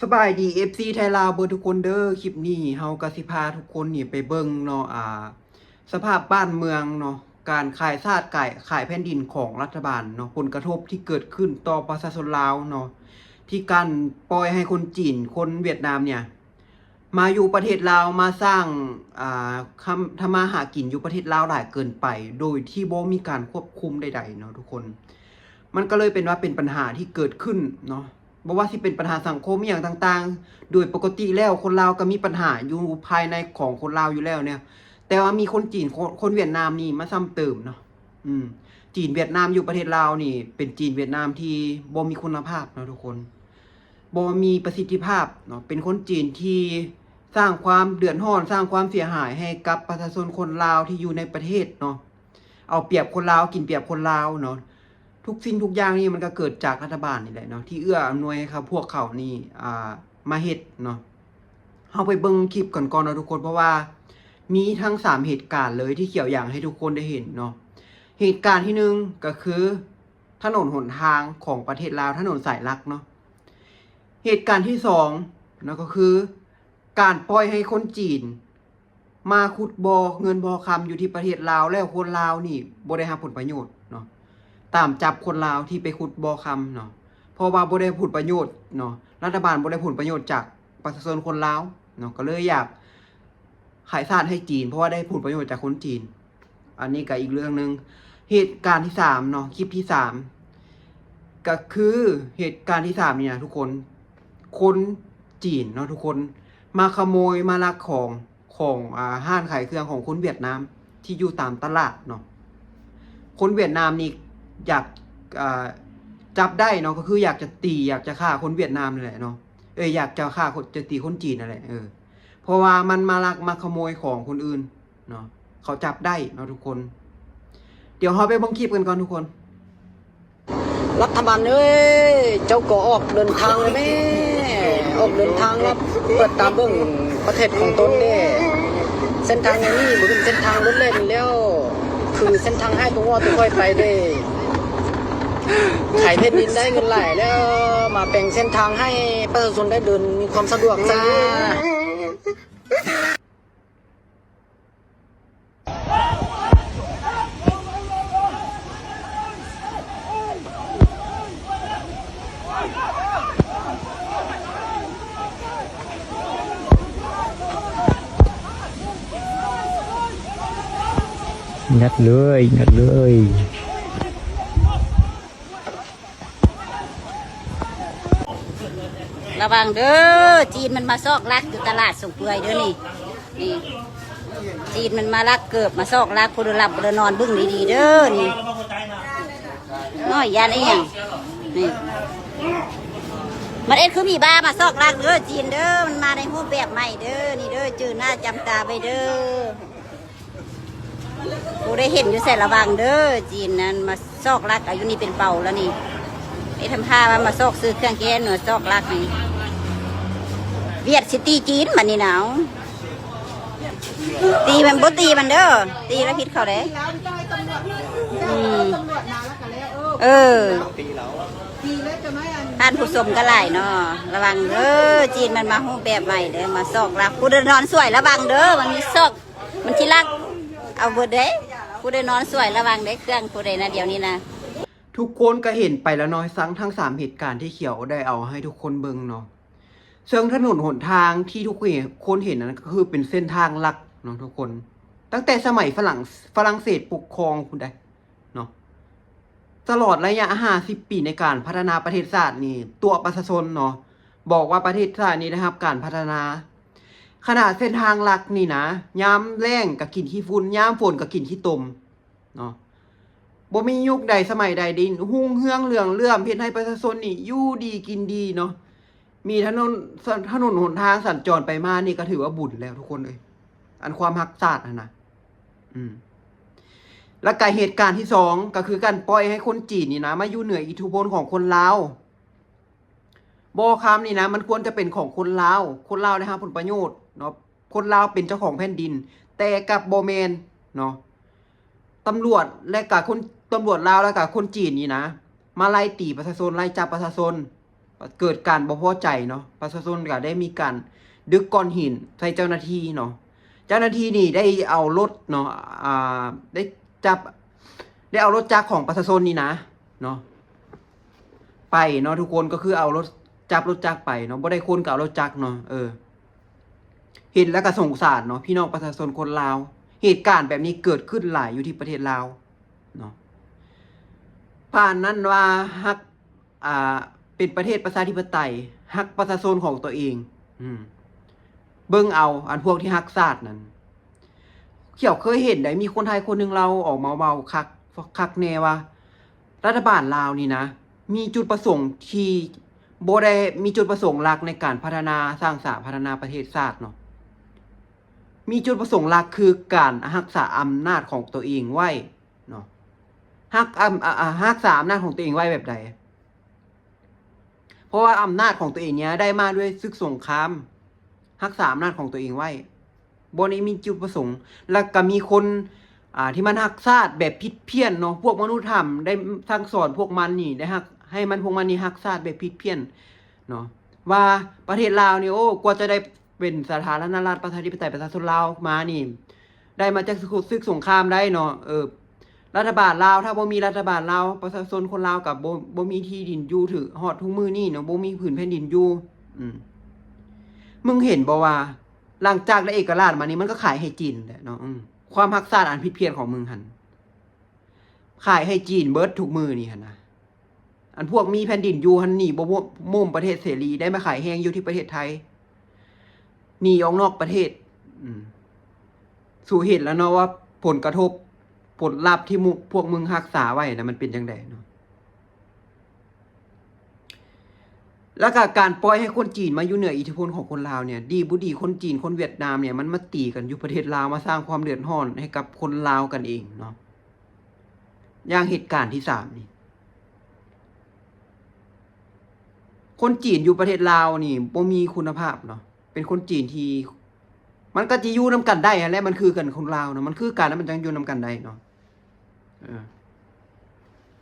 ສະບາຍດີ ເອັຟຊີ ໄທລາວເບິດທຸກຄົນເດີ. ຄລິບນີ້ເຮົາກໍຊິພາທຸກຄົນນີ້ໄປເບິ່ງເນາະ ອ່າ ສະພາບບ້ານເມືອງເນາະ ການຂາຍຊາດ ຂາຍ ຂາຍແຜ່ນດິນຂອງລັດຖະບານເນາະ, ຜົນກະທົບທີ່ເກີດຂຶ້ນຕໍ່ປະຊາຊົນລາວເນາະ ທີ່ການປ່ອຍໃຫ້ຄົນຈີນ ຄົນຫວຽດນາມເນີ້ຍ ມາຢູ່ປະເທດລາວ ມາສ້າງ ອ່າ ທຳ ທຳມາຫາກິນຢູ່ປະເທດລາວຫຼາຍເກີນໄປ ໂດຍທີ່ບໍ່ມີການຄວບຄຸມໃດໆເນາະທຸກຄົນ. ມັນກໍເລີຍເປັນວ່າເປັນບັນຫາທີ່ເກີດຂຶ້ນເນາະ, ບໍ່ວ່າຊິເປັນບັນຫາສັງຄົມອີ່ຫຍັງຕ່າງໆ. ໂດຍປົກກະຕິແລ້ວຄົນລາວກໍມີບັນຫາຢູ່ພາຍໃນຂອງຄົນລາວຢູ່ແລ້ວເນຍ, ແຕ່ວ່າມີຄົນຈີນ ຄົນ ຄົນຫວຽດນາມນີ້ມາຊ້ຳເຕີມເນາະ. ອືມ ຈີນຫວຽດນາມຢູ່ປະເທດລາວນີ້ ເປັນຈີນຫວຽດນາມທີ່ບໍ່ມີຄຸນນະພາບເນາະທຸກຄົນ. ບໍ່ມີປະສິດທິພາບເນາະ, ເປັນຄົນຈີນທີ່ສ້າງຄວາມເດືອດຮ້ອນ ສ້າງຄວາມເສຍຫາຍໃຫ້ກັບປະຊາຊົນຄົນລາວທີ່ຢູ່ໃນປະເທດເນາະ, ເອົາປຽບຄົນລາວ ກິນປຽບຄົນລາວເນາະ. ທຸກສິ່ງທຸກຢ່າງນີ້ມັນກໍເກີດຈາກລັດຖະບານນີ້ແຫຼະເນາະ ທີ່ເອື້ອອຳນວຍໃຫ້ເຂົາ ພວກເຂົານີ້ ອ່າ ມາເຮັດເນາະ. ເຮົາໄປເບິ່ງຄລິບກັນກ່ອນເນາະທຸກຄົນ ເພາະວ່າມີທັງສາມເຫດການເລີຍທີ່ຂຽວຢາກໃຫ້ທຸກຄົນໄດ້ເຫັນເນາະ. ເຫດການທີໜຶ່ງກໍຄືຖະໜົນຫົນທາງຂອງປະເທດລາວ ຖະໜົນສາຍຫຼັກເນາະ. ເຫດການທີສອງເນາະ ກໍຄືການປ່ອຍໃຫ້ຄົນຈີນມາຂຸດບໍ່ເງິນບໍ່ຄຳຢູ່ທີ່ປະເທດລາວ ແລ້ວຄົນລາວນີ້ບໍ່ໄດ້ຮັບຜົນປະໂຫຍດເນາະ, ຕາມຈັບຄົນລາວທີ່ໄປຂຸດບໍ່ຄຳເນາະ ເພາະວ່າບໍ່ໄດ້ຜົນປະໂຫຍດເນາະ, ລັດຖະບານບໍ່ໄດ້ຜົນປະໂຫຍດຈາກປະຊາຊົນຄົນລາວເນາະ, ກໍເລີຍຢາກຂາຍຊາດໃຫ້ຈີນ ເພາະວ່າໄດ້ຜົນປະໂຫຍດຈາກຄົນຈີນ. ອັນນີ້ກໍອີກເລື່ອງໜຶ່ງ. ເຫດການທີສາມເນາະ ຄລິບທີສາມ ກໍຄືເຫດການທີສາມນີ້ນະທຸກຄົນ ຄົນຈີນເນາະທຸກຄົນ ມາຂະໂມຍ ມາລັກຂອງ ຂອງ ອ່າ ຮ້ານຂາຍເຄື່ອງຂອງຄົນຫວຽດນາມທີ່ຢູ່ຕາມຕະຫຼາດເນາະ. ຄົນຫວຽດນາມນີ້ຢາກ ອ່າ ຈັບໄດ້ເນາະ ກໍຄືຢາກຈະຕີ ຢາກຈະຂ້າຄົນຫວຽດນາມນີ້ແຫຼະເນາະ, ເອີ ຢາກຈະຂ້າຄົນ ຈະຕີຄົນຈີນນັ້ນແຫຼະ ເອີ ເພາະວ່າມັນມາລັກມາຂະໂມຍຂອງຄົນອື່ນເນາະ, ເຂົາຈັບໄດ້ເນາະທຸກຄົນ. ດຽວເຮົາໄປເບິ່ງຄລິບກັນກ່ອນທຸກຄົນ. ລັດຖະບານເອີຍ ເຈົ້າກໍອອກເດີນທາງແລ້ວແມ້, ອອກເດີນທາງແລ້ວ ເປີດຕາເບິ່ງປະເທດຂອງຕົນເດ້. ເສັ້ນທາງແນວນີ້ບໍ່ແມ່ນເສັ້ນທາງລົດແລ່ນແລ້ວ, ຄືເສັ້ນທາງໃຫ້ຕົວງົວຕົວຄວາຍໄປເດ້. ຂາຍແຜ່ນດິນໄດ້ເງິນຫຼາຍແລ້ວ ມາແປງເສັ້ນທາງໃຫ້ປະຊາຊົນໄດ້ເດີນມີຄວາມສະດວກຊະ. ງັດເລີຍ ງັດເລີຍ. ລະວັງເດີ ຈີນມັນມາຊອກລັກຢູ່ຕະຫຼາດສົງເປືອຍເດີນີ້. ນີ້ ຈີນມັນມາລັກເກີບ ມາຊອກລັກ ຜູ້ໃດຫຼັບຜູ້ໃດນອນເບິ່ງດີໆເດີນີ້. ນ້ອຍຢ້ານອີ່ຫຍັງນີ້ ມັນເຮັດຄືຜີບ້າມາຊອກລັກເດີ ຈີນເດີ ມັນມາໃນຮູບແບບໃໝ່ເດີ ນີ້ເດີ ຈື່ໜ້າຈຳຕາໄວ້ເດີ. ຜູ້ໃດເຫັນຢູ່ໃສລະວັງເດີ ຈີນນັ້ນມາຊອກລັກເອົາຢູ່ນີ້ເປັນເປົາແລ້ວນີ້. ໄອ້ທຳທ່າວ່າມາຊອກຊື້ເຄື່ອງແກ້ນ ມາຊອກລັກນີ້ ຫວຽດຊິຕີຈີນບັດນີ້ນາວ. ຕີມັນ ບໍ່ຕີມັນເດີ ຕີແລ້ວຜິດເຂົາເດ້. ອືມ ເອີ ທ່ານຜູ້ຊົມກໍຫຼາຍເນາະ ລະວັງເດີ ຈີນມັນມາຮູບແບບໃໝ່ເດີ ມາຊອກລັກ. ຜູ້ໃດນອນສວຍລະວັງເດີ ມັນມີຊອກ ມັນຊິລັກເອົາເບິດເດ້. ຜູ້ໃດນອນສວຍລະວັງເດ້ ເຄື່ອງຜູ້ໃດນະ ດຽວນີ້ນະ. ທຸກຄົນກໍເຫັນໄປແລ້ວເນາະ ທັງ ທັງສາມເຫດການທີ່ຂຽວໄດ້ເອົາໃຫ້ທຸກຄົນເບິ່ງເນາະ. ເຊິ່ງຖະໜົນຫົນທາງທີ່ທຸກຄົນເຫັນນັ້ນ ກໍຄືເປັນເສັ້ນທາງຫຼັກເນາະທຸກຄົນ, ຕັ້ງແຕ່ສະໄໝຝຣັ່ງ ຝຣັ່ງເສດປົກຄອງພຸ້ນໃດ໋ເນາະ. ຕະຫຼອດໄລຍະຫ້າສິບປີໃນການພັດທະນາປະເທດຊາດນີ້ ຕົວະປະຊາຊົນເນາະ ບອກວ່າປະເທດຊາດນີ້ໄດ້ຮັບການພັດທະນາ. ຂະໜາດເສັ້ນທາງຫຼັກນີ້ນະ ຍາມແລ້ງກໍກິນຂີ້ຝຸ່ນ ຍາມຝົນກໍກິນຂີ້ຕົມເນາະ. ບໍ່ມີຍຸກໃດສະໄໝໃດໄດ້ຮຸ່ງເຮືອງເຫຼືອງເຫຼື້ອມ ເຮັດໃຫ້ປະຊາຊົນນີ້ຢູ່ດີກິນດີເນາະ. ມີຖະໜົນ ຖະໜົນຫົນທາງສັນຈອນໄປມານີ້ກໍຖືວ່າບຸນແລ້ວທຸກຄົນເອີຍ ອັນຄວາມຮັກຊາດຫັ້ນນະ. ອືມ ແລ້ວກະເຫດການທີສອງ ກໍຄືການປ່ອຍໃຫ້ຄົນຈີນນີ້ນະ ມາຢູ່ເໜືອອິດທິພົນຂອງຄົນລາວ. ບໍ່ຄຳນີ້ນະ ມັນຄວນຈະເປັນຂອງຄົນລາວ, ຄົນລາວໄດ້ຮັບຜົນປະໂຫຍດເນາະ, ຄົນລາວເປັນເຈົ້າຂອງແຜ່ນດິນ, ແຕ່ກັບບໍ່ແມ່ນເນາະ. ຕຳຫຼວດ ແລະກະຄົນ ຕຳຫຼວດລາວ ແລະກະຄົນຈີນນີ້ນະ ມາໄລ່ຕີປະຊາຊົນ ໄລ່ຈັບປະຊາຊົນ ເກີດການບໍ່ພໍໃຈເນາະ, ປະຊາຊົນກໍໄດ້ມີການດຶກກ້ອນຫີນໃສ່ເຈົ້າໜ້າທີ່ເນາະ. ເຈົ້າໜ້າທີ່ນີ້ໄດ້ເອົາລົດເນາະ ອ່າ ໄດ້ຈັບ ໄດ້ເອົາລົດຈັກຂອງປະຊາຊົນນີ້ນະເນາະ ໄປເນາະທຸກຄົນ, ກໍຄືເອົາລົດ ຈັບລົດຈັກໄປເນາະ, ບໍ່ໄດ້ຄົນກໍເອົາລົດຈັກເນາະ. ເອີ ເຫັນແລ້ວກໍສົງສານເນາະ ພີ່ນ້ອງປະຊາຊົນຄົນລາວ. ເຫດການແບບນີ້ເກີດຂຶ້ນຫຼາຍຢູ່ທີ່ປະເທດລາວເນາະ. ປານນັ້ນວ່າຮັກ ອ່າ ເປັນປະເທດປະຊາທິປະໄຕ, ຮັກປະຊາຊົນຂອງຕົວເອງ. ອືມ ເບິ່ງເອົາ ອັນພວກທີ່ຮັກຊາດນັ້ນ. ຂ້ອຍເຄີຍເຫັນໄດ໋ ມີຄົນໄທຄົນໜຶ່ງລາວອອກມາເວົ້າຄັກ ຄັກແນ່ວ່າ ລັດຖະບານລາວນີ້ນະ ມີຈຸດປະສົງທີ່ບໍ່ໄດ້ມີຈຸດປະສົງຫຼັກໃນການພັດທະນາສ້າງສາພັດທະນາປະເທດຊາດເນາະ, ມີຈຸດປະສົງຫຼັກຄືການຮັກສາອຳນາດຂອງຕົວເອງໄວ້ເນາະ. ຮັກ ອຳ ອາ ອາ ຮັກສາອຳນາດຂອງຕົວເອງໄວ້ແບບໃດ? ເພາະວ່າອຳນາດຂອງຕົວເອງເນີ້ຍໄດ້ມາດ້ວຍສຶກສົງຄາມ, ຮັກສາອຳນາດຂອງຕົວເອງໄວ້, ບໍ່ໄດ້ມີຈຸດປະສົງ. ແລ້ວກໍມີຄົນ ອ່າ ທີ່ມັນຮັກຊາດແບບຜິດພຽນເນາະ, ພວກມະນຸດທຳໄດ້ສັ່ງສອນພວກມັນນີ້ ໄດ້ຮັກ ໃຫ້ມັນ ພວກມັນນີ້ຮັກຊາດແບບຜິດພຽນເນາະ, ວ່າປະເທດລາວນີ້ ໂອ້ ກວ່າຈະໄດ້ເປັນສາທາລະນະລັດປະຊາທິປະໄຕປະຊາຊົນລາວມານີ້ ໄດ້ມາຈາກສຶກສົງຄາມໄດ໋ເນາະ. ເອີ ລັດຖະບານລາວ ຖ້າບໍ່ມີລັດຖະບານລາວ ປະຊາຊົນຄົນລາວກໍບໍ່ ບໍ່ມີທີ່ດິນຢູ່ເຖິງຮອດທຸກມື້ນີ້ເນາະ, ບໍ່ມີຜືນແຜ່ນດິນຢູ່. ອືມ ມຶງເຫັນບໍ່ວ່າ ຫຼັງຈາກໄດ້ເອກະລາດມານີ້ ມັນກໍຂາຍໃຫ້ຈີນແຫຼະເນາະ. ອືມ ຄວາມຮັກຊາດອັນຜິດພຽນຂອງມຶງຫັ້ນ ຂາຍໃຫ້ຈີນເບິດທຸກມື້ນີ້ຫັ້ນນະ. ອັນພວກມີແຜ່ນດິນຢູ່ຫັ້ນ ໜີບໍ່ໂມ້ມປະເທດເສລີ ໄດ້ມາຂາຍແຮງຢູ່ທີ່ປະເທດໄທ, ໜີອອກນອກປະເທດ. ອືມ ສູເຫັນແລ້ວເນາະວ່າຜົນກະທົບ ຜົນລັບທີ່ມຸ ພວກມຶງຮັກສາໄວ້ນະ ມັນເປັນຈັ່ງໃດເນາະ. ແລ້ວກໍການປ່ອຍໃຫ້ຄົນຈີນມາຢູ່ເໜືອອິດທິພົນຂອງຄົນລາວເນີ້ຍ ດີບໍ່ດີ ຄົນຈີນ ຄົນຫວຽດນາມເນີ້ຍ ມັນມາຕີກັນຢູ່ປະເທດລາວ ມາສ້າງຄວາມເດືອດຮ້ອນໃຫ້ກັບຄົນລາວກັນເອງເນາະ. ຢ່າງເຫດການທີສາມນີ້ ຄົນຈີນຢູ່ປະເທດລາວນີ້ບໍ່ມີຄຸນນະພາບເນາະ, ເປັນຄົນຈີນທີ່ ມັນກໍຈະຢູ່ນຳກັນໄດ້ຫັ້ນແຫຼະ, ມັນຄືກັນຄົນລາວເນາະ, ມັນຄືກັນ ແລ້ວມັນຈັ່ງຢູ່ນຳກັນໄດ້ເນາະ. ເອີ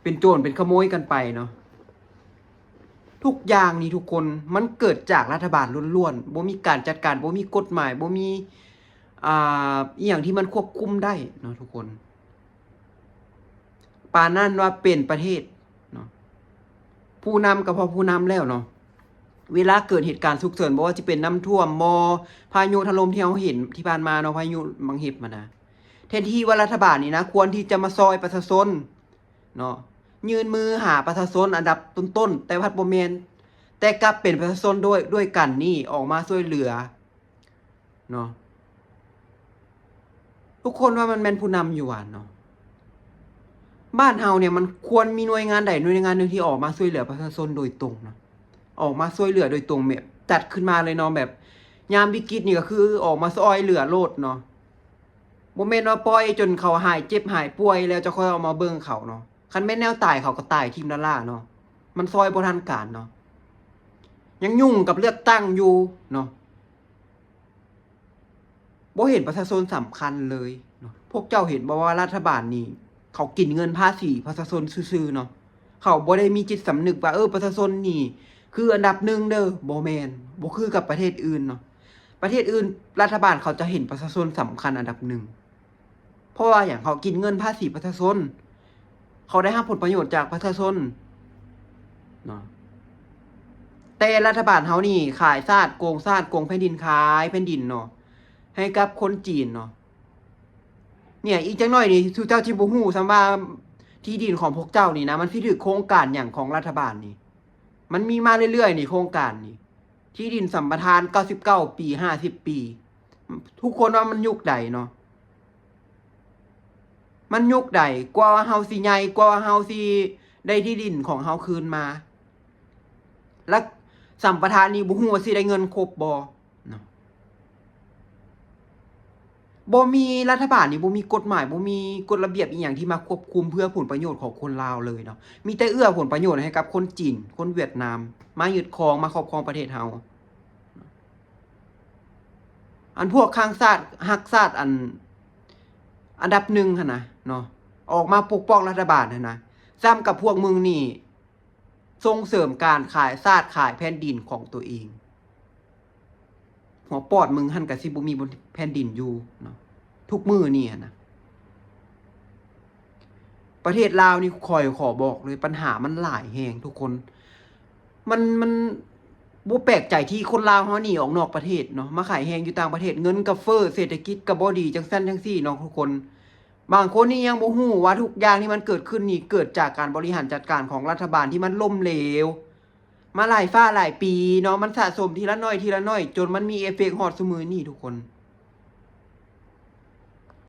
ເປັນໂຈນເປັນຂະໂມຍກັນໄປເນາະ. ທຸກຢ່າງນີ້ທຸກຄົນ ມັນເກີດຈາກລັດຖະບານລ້ວນໆ, ບໍ່ມີການຈັດການ, ບໍ່ມີກົດໝາຍ, ບໍ່ມີ ອ່າ ອີ່ຫຍັງທີ່ມັນຄວບຄຸມໄດ້ເນາະທຸກຄົນ. ປານນັ້ນວ່າເປັນປະເທດເນາະ, ຜູ້ນຳກໍພໍຜູ້ນຳແລ້ວເນາະ. ເວລາເກີດເຫດການສຸກເສີນ ບໍ່ວ່າຊິເປັນນ້ຳຖ້ວມບໍ່ ພາຍຸຖະຫຼົ່ມທີ່ເຮົາເຫັນທີ່ຜ່ານມາເນາະ, ພາຍຸບັງເຫັບຫັ້ນນະ, ແທນທີ່ວ່າລັດຖະບານນີ້ນະ ຄວນທີ່ຈະມາຊ່ອຍປະຊາຊົນເນາະ, ຍື່ນມືຫາປະຊາຊົນອັນດັບຕົ້ນໆ, ແຕ່ພັດບໍ່ແມ່ນ, ແຕ່ກັບເປັນປະຊາຊົນດ້ວຍ ດ້ວຍກັນນີ້ອອກມາຊ່ວຍເຫຼືອ ເນາະ. ທຸກຄົນວ່າມັນແມ່ນຜູ້ນຳຢູ່ຫວາເນາະ? ບ້ານເຮົາເນີ້ຍ ມັນຄວນມີໜ່ວຍງານໃດໜ່ວຍງານໜຶ່ງທີ່ອອກມາຊ່ວຍເຫຼືອປະຊາຊົນໂດຍຕົງເນາະ, ອອກມາຊ່ວຍເຫຼືອໂດຍຕົງ, ແບບຈັດຂຶ້ນມາເລີຍເນາະ, ແບບຍາມວິກິດນີ້ກໍຄືອອກມາຊ່ອຍເຫຼືອໂລດເນາະ. ບໍ່ແມ່ນວ່າປ່ອຍຈົນເຂົາຫາຍເຈັບຫາຍປ່ວຍແລ້ວຈະຄ່ອຍເອົາມາເບິ່ງເຂົາເນາະ. ຄັນແມ່ນແນວຕາຍ ເຂົາກໍຕາຍຖິ້ມລ້າໆເນາະ, ມັນຊ່ອຍບໍ່ທັນການເນາະ, ຍັງຫຍຸ້ງກັບເລືອກຕັ້ງຢູ່ເນາະ. ບໍ່ເຫັນປະຊາຊົນສຳຄັນເລີຍເນາະ. ພວກເຈົ້າເຫັນບໍ່ວ່າລັດຖະບານນີ້ ເຂົາກິນເງິນພາສີປະຊາຊົນຊື່ໆເນາະ, ເຂົາບໍ່ໄດ້ມີຈິດສຳນຶກວ່າ ເອີ ປະຊາຊົນນີ້ຄືອັນດັບໜຶ່ງເດີ, ບໍ່ແມ່ນ, ບໍ່ຄືກັບປະເທດອື່ນເນາະ. ປະເທດອື່ນ ລັດຖະບານເຂົາຈະເຫັນປະຊາຊົນສຳຄັນອັນດັບໜຶ່ງ. ເພາະວ່າຫຍັງ? ເຂົາກິນເງິນພາສີປະຊາຊົນ, ເຂົາໄດ້ຮັບຜົນປະໂຫຍດຈາກປະຊາຊົນເນາະ. ແຕ່ລັດຖະບານເຮົານີ້ຂາຍຊາດ, ໂກງຊາດ, ໂກງແຜ່ນດິນ, ຂາຍແຜ່ນດິນເນາະ ໃຫ້ກັບຄົນຈີນເນາະ. ເນີ້ຍ ອີກຈັກໜ້ອຍນີ້ ສູ່ເຈົ້າຊິບໍ່ຮູ້ຊ້ຳວ່າ ທີ່ດິນຂອງພວກເຈົ້ານີ້ນະ ມັນຊິຖືກໂຄງການຫຍັງຂອງລັດຖະບານນີ້, ມັນມີມາເລື້ອຍໆນີ້ ໂຄງການນີ້. ທີ່ດິນສຳປະທານເກົ້າສິບເກົ້າປີ ຫ້າສິບປີ, ທຸກຄົນວ່າມັນຍຸກໃດເນາະ? ມັນຍຸກໃດ? ກວ່າວ່າເຮົາຊິໃຫຍ່, ກວ່າວ່າເຮົາຊິໄດ້ທີ່ດິນຂອງເຮົາຄືນມາ, ແລະ ສຳປະທານນີ້ບໍ່ຮູ້ວ່າຊິໄດ້ເງິນຄົບບໍ່ເນາະ? ບໍ່ມີ ລັດຖະບານນີ້ບໍ່ມີກົດໝາຍ, ບໍ່ມີກົດລະບຽບອີ່ຫຍັງທີ່ມາຄວບຄຸມເພື່ອຜົນປະໂຫຍດຂອງຄົນລາວເລີຍເນາະ. ມີແຕ່ເອື້ອຜົນປະໂຫຍດໃຫ້ກັບຄົນຈີນ, ຄົນຫວຽດນາມ ມາຍຶດຄອງ, ມາຄອບຄອງປະເທດເຮົາ. ອັນພວກຂ້າງຊາດ, ຮັກຊາດ ອັນ ອັນດັບໜຶ່ງຫັ້ນນະເນາະ, ອອກມາປົກປ້ອງລັດຖະບານຫັ້ນນະ, ຊ້ຳກັບພວກມຶງນີ້ ສົ່ງເສີມການຂາຍຊາດຂາຍແຜ່ນດິນຂອງຕົວເອງ. ຫົວປອດມຶງຫັ້ນກະຊິບໍ່ມີແຜ່ນດິນຢູ່ເນາະ ທຸກມື້ນີ້ຫັ້ນນະ. ປະເທດລາວນີ້ ຂ້ອຍຂໍບອກເລີຍ ບັນຫາມັນຫຼາຍແຮງທຸກຄົນ. ມັນ ມັນບໍ່ແປກໃຈທີ່ຄົນລາວເຮົາໜີອອກນອກປະເທດເນາະ ມາຂາຍແຮງຢູ່ຕ່າງປະເທດ ເງິນກະເຟີ້ ເສດຖະກິດກະບໍ່ດີ ຈັ່ງຊັ້ນຈັ່ງຊີ້ເນາະທຸກຄົນ. ບາງຄົນນີ້ຍັງບໍ່ຮູ້ວ່າທຸກຢ່າງທີ່ມັນເກີດຂຶ້ນນີ້ ເກີດຈາກການບໍລິຫານຈັດການຂອງລັດຖະບານທີ່ມັນລົ້ມເຫຼວ ມາຫຼາຍຟ້າຫຼາຍປີເນາະ ມັນສະສົມທີລະໜ້ອຍທີລະໜ້ອຍ ຈົນມັນມີເອເຟັກຮອດຊຸມື້ນີ້ທຸກຄົນ.